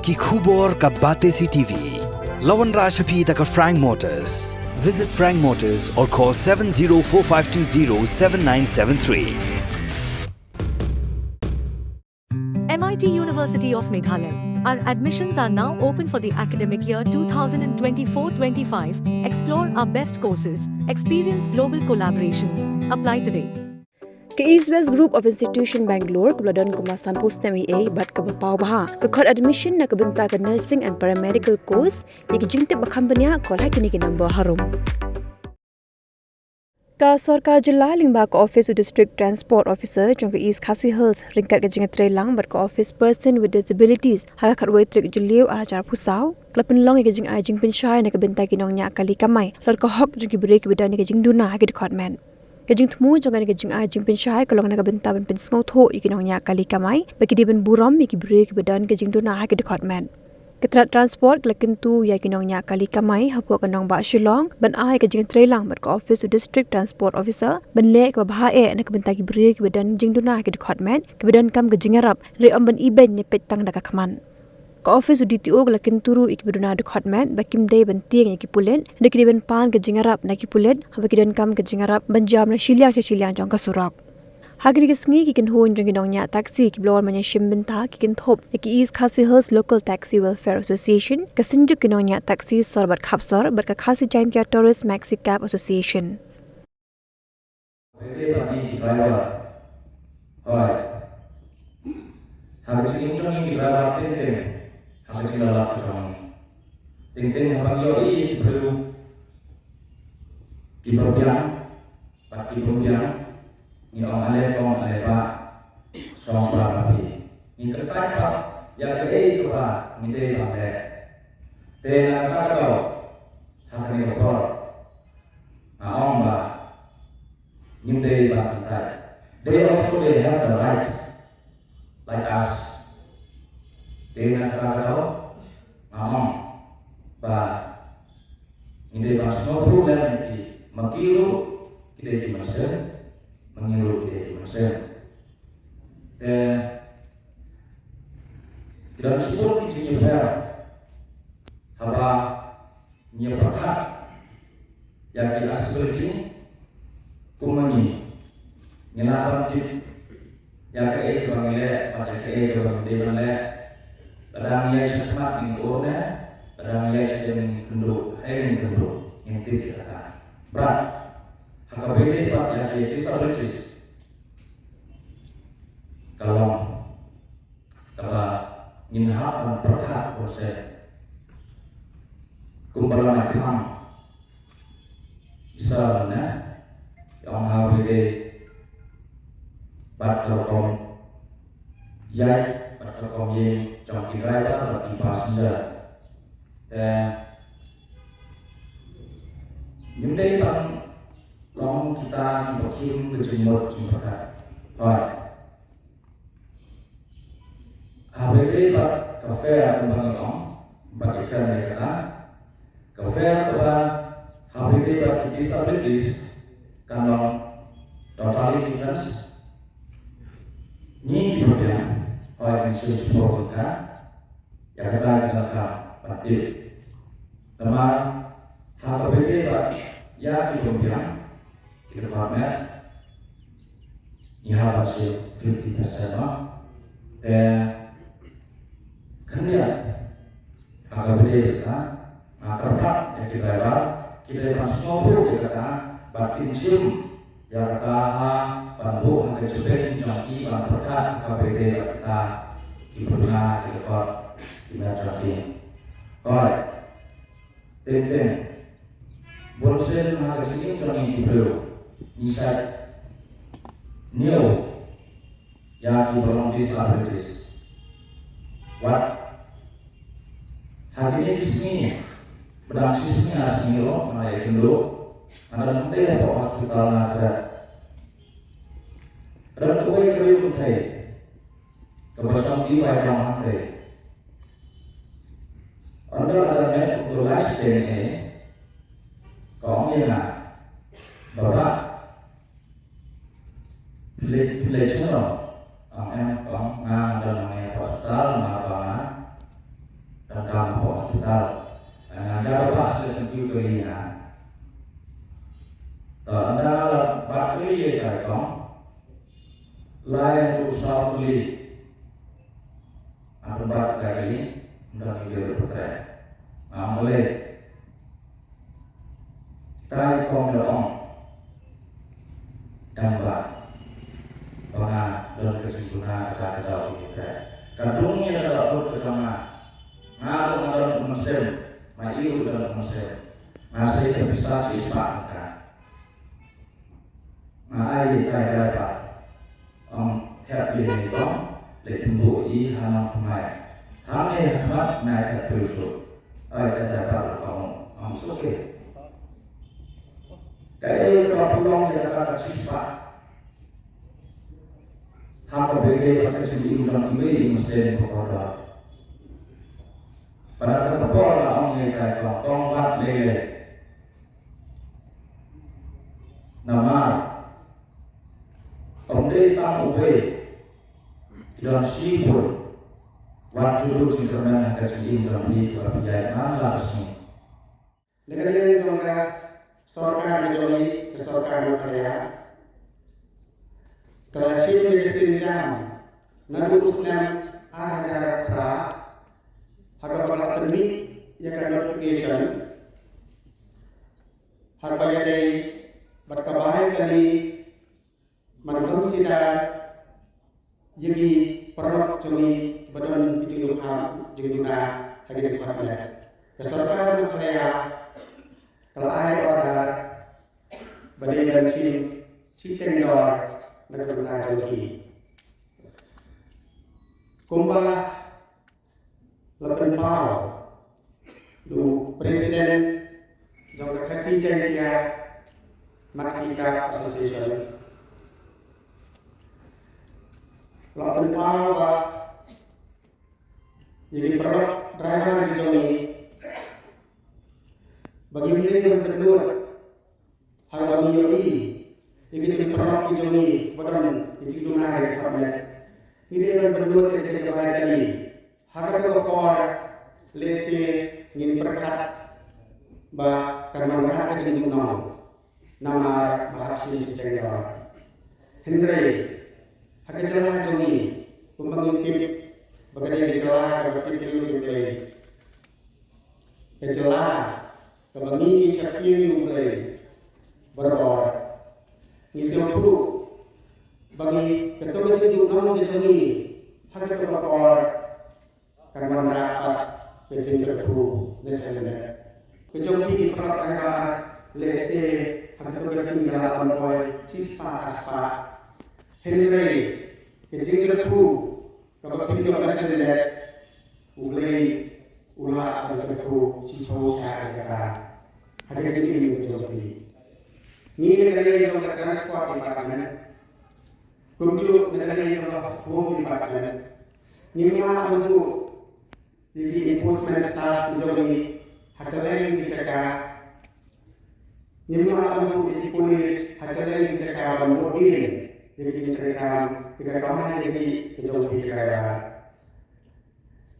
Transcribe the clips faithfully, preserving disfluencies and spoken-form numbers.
Ki khubor ka Batesi T V. La wanrah sha phi da ka Frank Motors. Visit Frank Motors or call seven zero four five two zero seven nine seven three. M I T University of Meghalaya. Our admissions are now open for the academic year two thousand twenty-four twenty-five. Explore our best courses, experience global collaborations. Apply today. Ka East West Group of Institution Bangalore kaba la don kumba sanphew snem eiei bad kaba paw bha ka khot admission na ka bynta ka nursing and paramedical course. Ïa ki jingtip ba kham bniah, call ha kine ki number harum. Ka sorkar jylla lyngba ka office u District Transport Officer jong ka East Khasi Hills ryngkat ka jingïatreilang bad ka Office Person with Disabilities ha ka khatwei tarik Jylliew arhajar arphew saw ka la pynlong ïa ka jingai jingpynshai na ka bynta ki nongñiah kali kamai halor ka hok jong ki briew kiba don ïa ka jingduna ha ki dkhot met. Ka jingthmu jong kane ka jingai jingpynshai ka long na ka bynta ban pynsngewthuh ïa ki nongñiah kali kamai ba ki dei ban burom ïa ki briew kiba don ka jingduna ha ki dkhot met. Ka tnat transport ka la kyntu ïa ki nongñiah kali kamai hapoh ka nongbah Shillong ban ai ka jingtreilang bad ka office u District Transport Officer ban leh kaba bha eh na ka bynta ki briew kiba don jingduna ha ki dkhot met kiba donkam ka jingïarap, hynrei ym ban ibeiñ ne peit tang da ka khmat. Ka office u D T O ka la kyntu ruh ïa kiba duna dkhot met ba kim dei ban tieng ïa ki pulit, hynrei ki dei ban pan ka jingïarap na ki pulit haba ki donkam ka jingïarap ban jam na shiliang sha shiliang jong ka surok. Ha kine ki sngi ki kynhun jong ki nongñiah taxi kiba la wan ban ïashim bynta ki kynthup ïa ki East Khasi Hills Local Taxi Welfare Association, ka Synjuk ki nongñiah taxi sor bad khapsor bad ka Khasi Jaintia Tourist Maxi Cab Association. Hynrei pat ngi ki driver. Hooid. Ha ka jingim jong ngi ki driver teng teng ha ka jingïalap ka jong ngi. Teng teng haba ngi ïohi ïa ki briew kiba biang bad ki bym biang, ngi ong ale kong ale bah, shong shuwa ma phi. Ngi kyntait pat ïa kaei kaba ngi dei ban leh. Te na kata ka daw ha kane ka por nga ong ba ngim dei ban kyntait. They also, they have the right like us. Te na kata ka daw nga ong ba ngi dei ban sngewthuh lem ïa ki, ma ki ruh ki dei ki mynsiem, ma ngi ruh ki dei ki mynsiem. Te ki don shibun ki jingïapher haba ngi ïa pyrkhat ïa ki accessibility kum ma ngi. Ngi lah ban tip ïa kaei kaba ngi leh bad ïa kaei kaba ngi dei ban leh. Lada ngi ïaid sha khmat ngin ur ne, lada ngi ïaid sha ïing ngin kynduh, hei ngin kynduh, ngin tip ïa kata. Bad ha kaba ïadei bad ïa ki disabilities ka long kaba ngin hap ban pyrkhat bun sien. Kumba la nang phang isa na, ong ha kaba ïadei bad ka rukom ïaid bad ka rukom ïeng jong ki driver bad ki passenger. Te ngim dei ban long kita kiba khim ka jingmut jingpyrkhat. Hooid. Haba ïadei bad ka fare kumba ngi ong, bad ïa kane kata ka fare kaba haba ïadei bad ki disabilities kan long totally different. Ngi kiba biang, hooid, ngin sngewsih pyrkhat ïa kata, ïa kata ka ban tip. Namar ha kaba ïadei bad ïa ki bym biang, ki dkhot met, ngi hap ban shim fifty percent noh. Te khyndiat ha kaba ïadei bad kata, nga kyrpad ïa ki driver, ki dei ban sngewthuh ïa kata bad kin shim ïa kata ha ban buh ha ka jingpang jong ki ban pyrkhat ha kaba ïadei bad kita kiba duna ki dkhot ki met jong ki. Hooid. Teng teng bun sien ha ka jingim jong ngi ki briew ngi shait ñiew ïa kiba long disabilities. Wat ha kine ki sngi, ba dang shi sngi ar sngi ruh nga la ïakynduh, nga dang tei hapoh hospital Nasareth. Ka don kawei ka briew kynthei kaba shong dih bai tam hangtei. Ynda la jan met kumto lai shiteng eh, ka ong ïa nga, "Baba, phi leit, phi leit shano?" Ong em, ong nga, nga don hangne ha hospital, namar ba nga Pat ka ïing, ym don ïa u putrei. Ngam balei. Kitai kong ïa ong. Em ba. Ba nga don ka jingduna kata ka daw ïa kitai. Ka dung ïa ka daw ka jong nga. Nga ruh nga don u mynsiem. Ma i ruh don u mynsiem. Nga sei ka pisa shispah tyngka. Nga ai ïa tai driver. Ong thep ïa ngi kong, leit pynbuh i ha Nongthymmai. Hangne ha khmat nai thep pynsuh. Ai tai driver la kong, ong it's okay. Kaei kaba pynlong ïa kata ka shispah. Ha kaba ïadei bad ka jingim jong iwei i mynsiem ba kordor. Bad ha kata ka por la ong ïa tai kong, kong bat lei lei. Namar ym dei tang uwei, ki don shibun. Wat ju lut jingkyrmen ha ka jingim jong phi kaba phi ïaid man la ka sngi. Na ka liang jong ka sorkar ka jong ngi, ka sorkar Meghalaya, ka la shim ïa ka sienjam naduh u snem ar hajar phra, ha kaba ka la pynmih ïa ka notification ha kaba ïadei bad ka bai kali man consider ïa ki paralok jong ngi ba don ki jingduna, jingduna ha ki dkhot met. Ka sorkar Meghalaya ka la ai order ba dei ban shim shiteng dor na ka bynta jong ki. Kumba la pynpaw da u President jong ka Khasi Jaiñtia Maxi Cab Association, la pynpaw ba ïa ki paralok driver ki jong ngi ba ngim dei ban pynlut. Haba ngi ïohi ïa ki jingpyrlok ki jong ngi ba don ki jingduna ha ka dkhot met, ngi dei ban pynlut ïa ki jingduna ha ka dkhot met. Ha kata ka por lehse ngin pyrkhat ba kan wanrah ka jingduna namar ba hap shim shiteng dor. Hynrei ha ka jylla jong ngi, kumba ngi tip ba ka dei ka jylla kaba tip briew tip Blei, ka jylla kaba ngi ngi sheptieng ïa U Blei barabor. Ngi sngewthuh ba ngi, kato ka jingduna ka jong ngi ha kato ka por kan wanrah pat ka jingkyrkhu ne sha lyndet. Ka jong phi ki paralok, lehse ha kato ka sngi ka la wan poi shispah arspah. Hynrei ka jingkyrkhu kaba pynjop ka shisha leh, U Blei u lah ban kyrkhu shiphew shar ïa kata ha ka jingim ka jong phi. Ngi na ka liang jong ka Transport Department, kumjuh na ka liang jong ka Home Department, ngim lah ban buh ïa ki enforcement staff ki jong ngi ha kylleng ki jaka. Ngim lah ban buh ïa ki police ha kylleng ki jaka ban bud dien ïa ki jingtrei kam, ïa ka kamai kajih ka jong ki driver.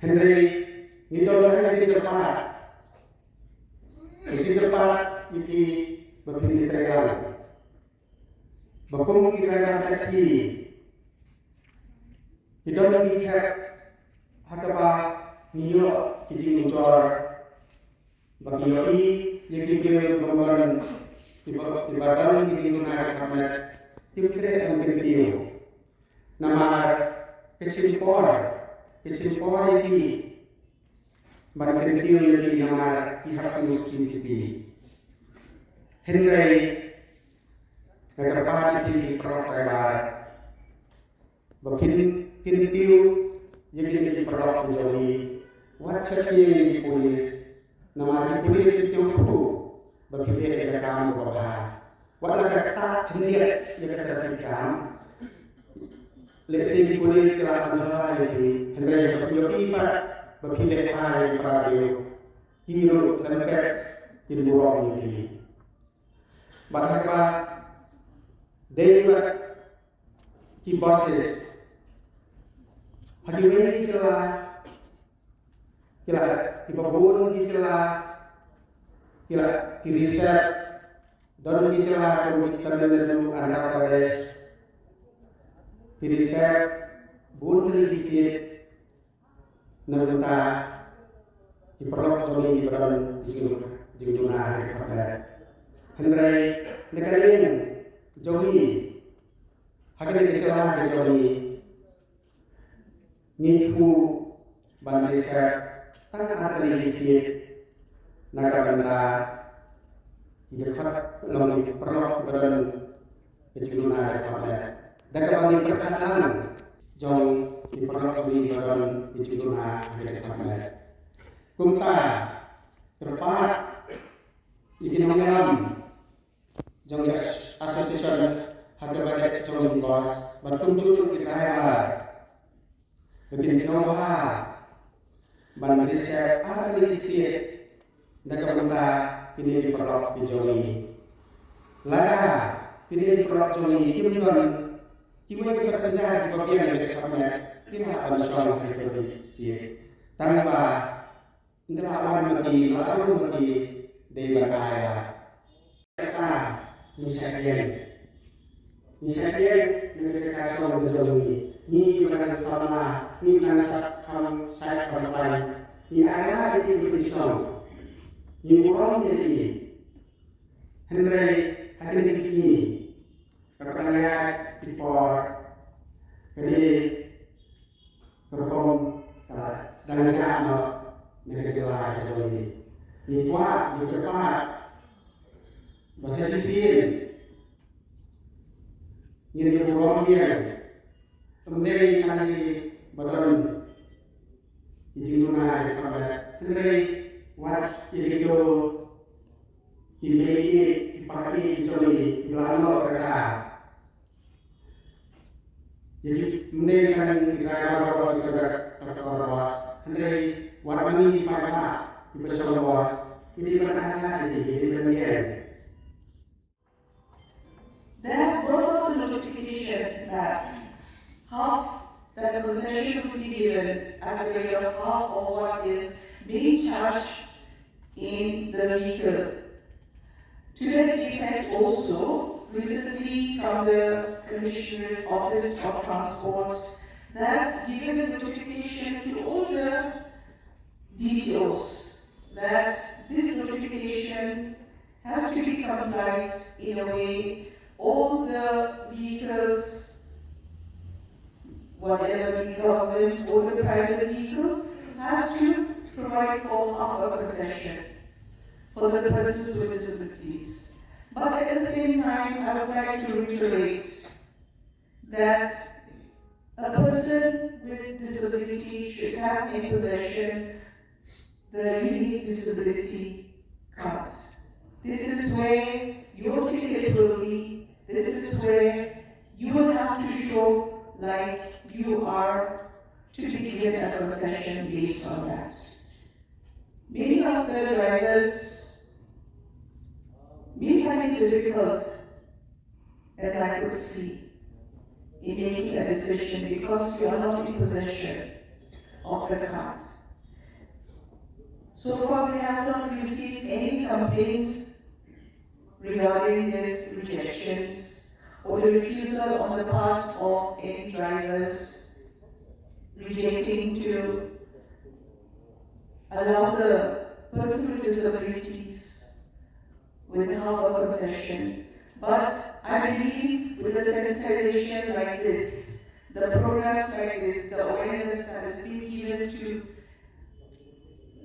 Hynrei ngi don ha ka jingkyrpad, ka jingkyrpad ïa ki ba phin ïatrei lang. Ba kum ki driver taxi, ki don ki khep ha kaba ngi ïoh ki jingujor, ba ki ïohi ïa ki briew kiba don, kiba, kiba don ki jingduna ka dkhot met, kim treh ban kyntiew. Namar ka shim por, ka shim por ïa ki ban kyntiew ïa ki namar ki hap use P C P. Hynrei nga kyrpad ïa ki paralok driver ba phin kyntiew ïa kine ki paralok ki jong ngi, wat sheptieng ïa ki police, namar ki police ki sngewthuh ba phi leh ïa ka kam kaba bha. Wat la ka ktah khyndiat ïa ka traffic jam, lehse ki police ki lah ban jala ïa phi, hynrei ba phi ïohi pat ba phi leh bha ïa ki para briew, ki ruh lem pep kin burom ïa phi. Bad ha kaba dei bad ki buses, ha kiwei ki jylla, ki la, kiba bun ki jylla, ki la, ki reserve, don ki jylla kum ki Tamil Nadu, Andhra Pradesh, ki reserve bun tylli ki seat. Na ka bynta ki paralok jong ngi kiba don jingduna ha ka dkhot met. Hynrei na ka liang jong ngi, ha kane ka jylla ka jong ngi, ngi kyrpad ban reserve tang ar tylli ki seat na ka bynta ki dkhot, long ki paralok kiba don ka jingduna ha ka dkhot met. Da kaba ngi pyrkhat lang jong ki paralok jong ngi kiba don ka jingduna ha ka dkhot met. Kumta, kyrpad ïa ki nongïalam jong ka association ha kaba dei jong jingkos, bad kumjuh ki driver, ba kin sngewbha ban reserve ar tylli ki seat na ka bynta kine ki paralok ki jong ngi. Lada kine ki paralok jong ngi kim don kiwei ki passenger kiba biang ha ka dkhot met, ki lah ban shong ha kito ki seat. Tang ba ynda la wan ma ki, la rung ma ki, dei ban ai lad. Kata ngi shah ïeng. Ngi shah ïeng na ka jaka shong ka jong ngi. Ngi kiba nang samla, ngi nang shad kham, shad kham khlaiñ, ngi ai lad ïa ki ba kin shong. Ngi burom ïa ki. Hynrei ha kine ki sngi, ka dang ïaid ki por, kane ka rukom ka la sdang jah noh na ka jylla ka jong ngi. Ngi kwah, ngi kyrpad ba sa shisien ngin ïa burom biang. Ym dei tang ïa kiba don ki jingduna ha ka dkhot met, hynrei wat ïa kito ki mei ïeit, ki pa ïeit ki jong ngi kiba la noh kyrta. Ïa ki, ym dei tang ki driver bos, ki conductor bos, hynrei wat ma ngi ki paidbah kiba shong bos, ki dei ban ai lad ïa ki, ki dei ban ïeng. They have brought out the notification that half, that concession will be given at the rate of half of what is being charged in the vehicle. To that effect also, recently from the Commissioner Office of Transport, they have given a notification to all the D T Os that this notification has to be complied in a way all the vehicles, whatever be government or the private vehicles, has to provide for half a concession for the persons with disabilities. But at the same time, I would like to reiterate that a person with disability should have in possession the unique disability card. This is where your ticket will be. This is where you will have to show, like, you are to be given a concession based on that. Many of the drivers may find it difficult, as I could see, in making a decision because you are not in possession of the card. So far, we have not received any complaints regarding these rejections or the refusal on the part of any drivers rejecting to allow the person with disabilities with half a concession. But I believe with a sensitization like this, the programs like this, the awareness that is being given to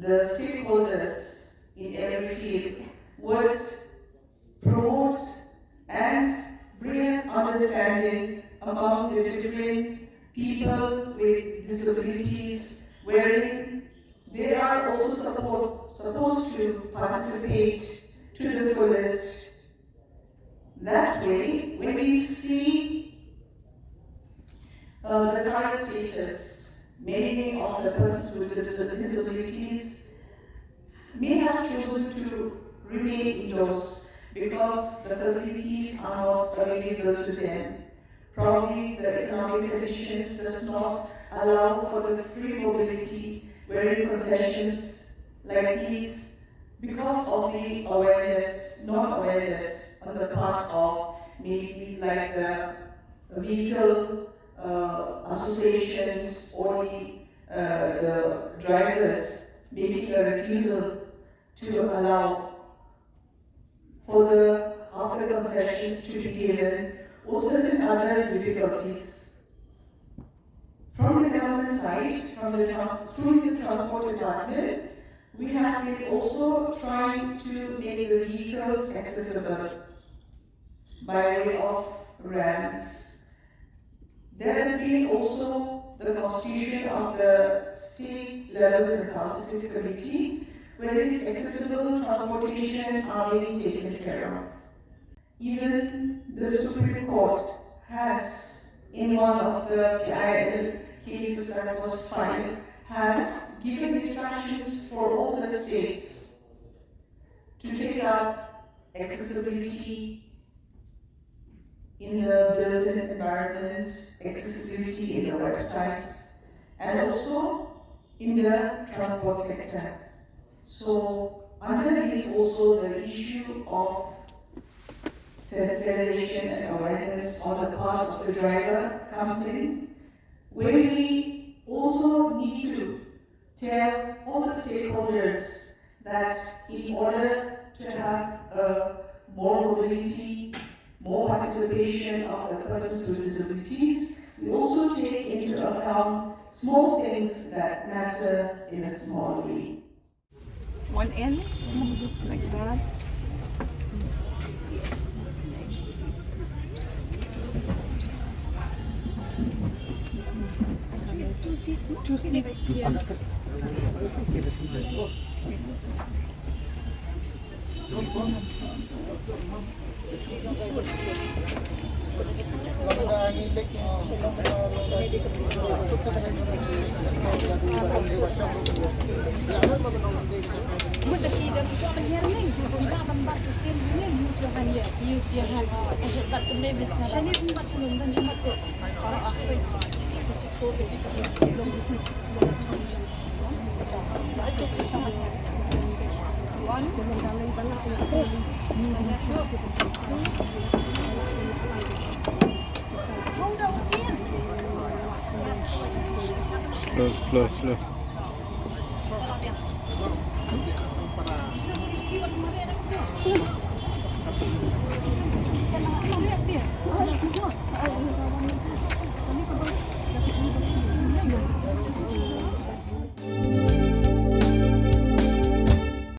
the stakeholders in every field would promote and bring an understanding among the different people with disabilities, wherein they are also support, supposed to participate to the fullest. That way, when we see uh, the current status, many of the persons with dis- disabilities may have chosen to remain indoors because the facilities are not available to them. Probably the economic conditions does not allow for the free mobility, wherein concessions like these, because of the awareness, non-awareness on the part of maybe like the vehicle uh, associations or the uh, the drivers making a refusal to allow for the hawker concessions to be given or certain other difficulties. From the government side, from the trans- through the transport department, we have been also trying to make the vehicles accessible by way of ramps. There has been also the constitution of the state level consultative committee where this accessible transportation are being taken care of. Even the Supreme Court has, in one of the P I L cases that was filed, had given instructions for all the states to take up accessibility in the built environment, accessibility in the websites, and also in the transport sector. So under these also the issue of sensitization and awareness on the part of the driver comes in, where we also need to tell all the stakeholders that in order to have a more mobility, more participation of the persons with disabilities, we also take into account small things that matter in a small way. One end, like that. Yes. Actually, it's two seats, no? Two seats. Yes. Use your hand. Slow, slow, slow.